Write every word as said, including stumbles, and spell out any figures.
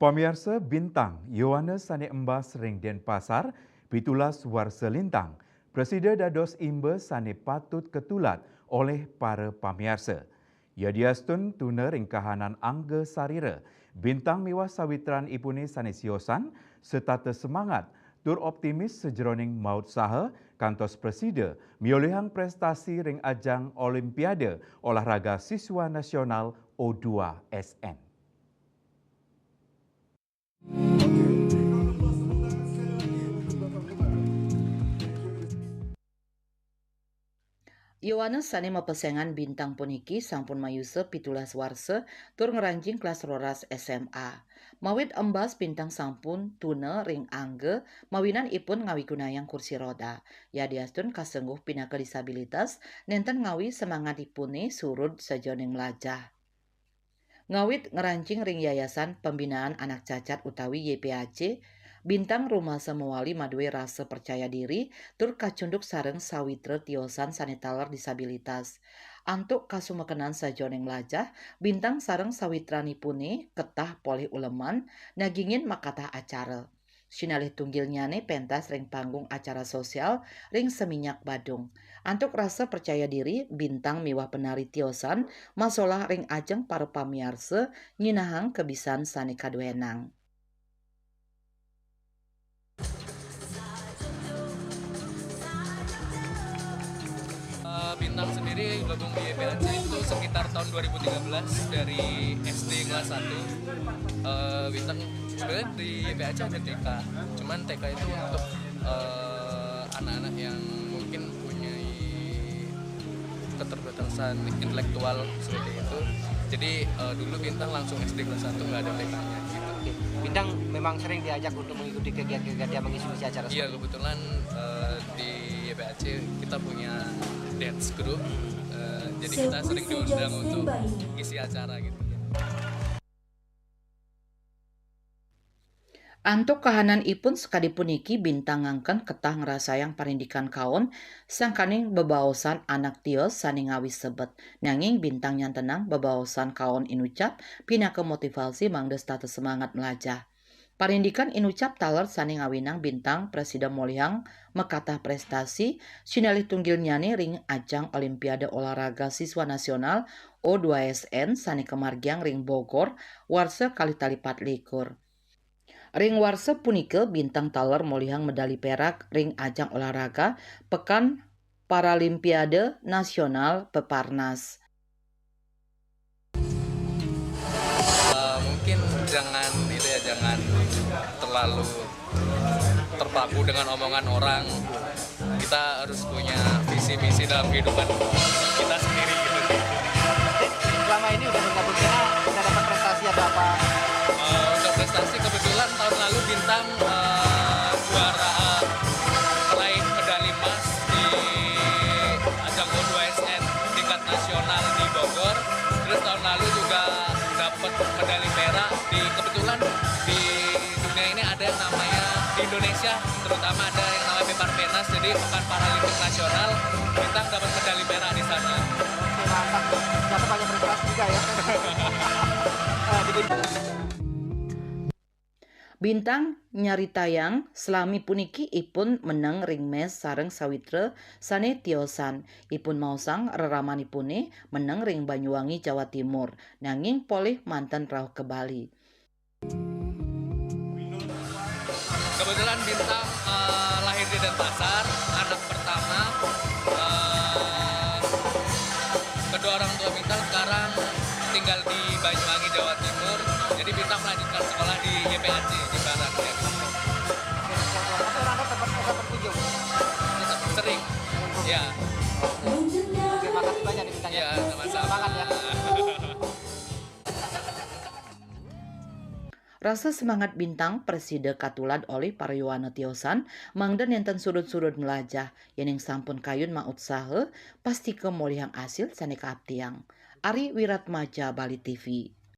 Pamiarsa, Bintang Yohanes sané embas ring Denpasar, pitulas warsa lintang, prasida dados imba sané patut katulad olih para pamiarsa. Yadiastun tuna ring kahanan angga sarira, Bintang miwah sawitran ipuné sané siosan setata semangat tur optimis sajeroning mautsaha kantos prasida miolihang prestasi ring ajang Olimpiade Olahraga Siswa Nasional O dua S N. Yohanes sané mapesengan Bintang puniki sampun mayusa pitulas warsa tur ngranjing kelas roras S M A. Mawit embas, Bintang sampun tuna ring angga mawinan ipun ngawigunayang kursi roda. Yadiastun kasengguh pinaka disabilitas, nénten ngawi semangat ipuné surud sajeroning mlajah. Ngawit ngranjing ring Yayasan Pembinaan Anak Cacat utawi Y P A C, Bintang rumasa mawali madué rasa percaya diri tur kacunduk sareng sawitra tiosan sané taler disabilitas. Antuk kasumekenan sajeroning mlajah, Bintang sareng sawitran ipuné ketah polih uleman, nagingin makatah acara. Sinalih tunggilnyané pentas ring panggung acara sosial ring Seminyak Badung. Antuk rasa percaya diri, Bintang miwah penari tiosan masolah ring ajeng para pamiarsa nyinahang kabisan sané kaduénang. Eh, Bintang sendiri gabung di Y P A C itu sekitar tahun dua ribu tiga belas dari S D kelas satu. Eh, Bintang sebenarnya di Y P A C ada T K, cuman T K itu untuk eh, anak-anak yang mungkin punya keterbatasan intelektual seperti itu. Jadi eh, dulu Bintang langsung S D kelas satu, nggak ada T K-nya gitu. Bintang memang sering diajak untuk mengikuti kegiatan-kegiatan yang mengisi acara. Iya, kebetulan eh, di Y P A C kita punya dance group. Eh, jadi kita sering diundang untuk ngisi acara gitu. Antuk kahananipun sakadi puniki, Bintang ngangken ketah ngrasayang parindikan kaon sangkaning bebaosan anak tios sané ngawi sebet. Nanging Bintang nyantenang bebaosan kaon inucap pinaka motivasi mangda setata semangat mlajah. Parindikan inucap taler sané ngawinang Bintang prasida molihang makatah prestasi, sinalih tunggilnyané ring ajang Olimpiade Olahraga Siswa Nasional O dua S N sané kamargiang ring Bogor, warsa kalih tali pat likur. Ring warsa punika, Bintang taler molihang medali perak ring ajang olahraga Pekan Paralimpiade Nasional Peparnas. Eh, mungkin jangan itu ya, jangan terlalu terpaku dengan omongan orang. Kita harus punya visi misi dalam kehidupan kita sendiri gitu. Selama ini udah bergabung sana, udah dapat prestasi atau apa? Eh, untuk prestasi, kebetulan tahun lalu Bintang eh, juara, eh, meraih medali emas di ajang O dua S N tingkat nasional di Bogor. Terus tahun lalu juga dapat medali perak di, kebetulan di dunia ini ada yang namanya, di Indonesia terutama, ada yang namanya Peparpenas, jadi Pekan Paralimpik Nasional. Bintang dapat medali perak di sana. Oke, mantap. Ternyata banyak prestasi juga ya. Eh, di Bintang nyaritayang, salami puniki ipun meneng ring mes sareng sawitra sané tiosan. Ipun maosang reramané ipuné meneng ring Banyuwangi, Jawa Timur, nanging polih manten rauh ka Bali. Kebetulan Bintang eh, lahir di Denpasar, anak pertama. Eh, kedua orang tua Bintang sekarang tinggal di Banyuwangi, Jawa Timur. Jadi Bintang melanjutkan sekolah di Y P A C di Barat ya. Tapi orang ada tempat ada berkunjung. Tetap sering. Ya. Terima kasih banyak nih Bintang. Ya, sama-sama. Semangat ya. Rasa semangat Bintang prasida katulad olih para yowana tiosan, mangda nénten surud-surud mlajah. Yéning sampun kayun mautsaha, pastika molihang asil sané kaaptiang. Ari Wiratmaja, Bali T V.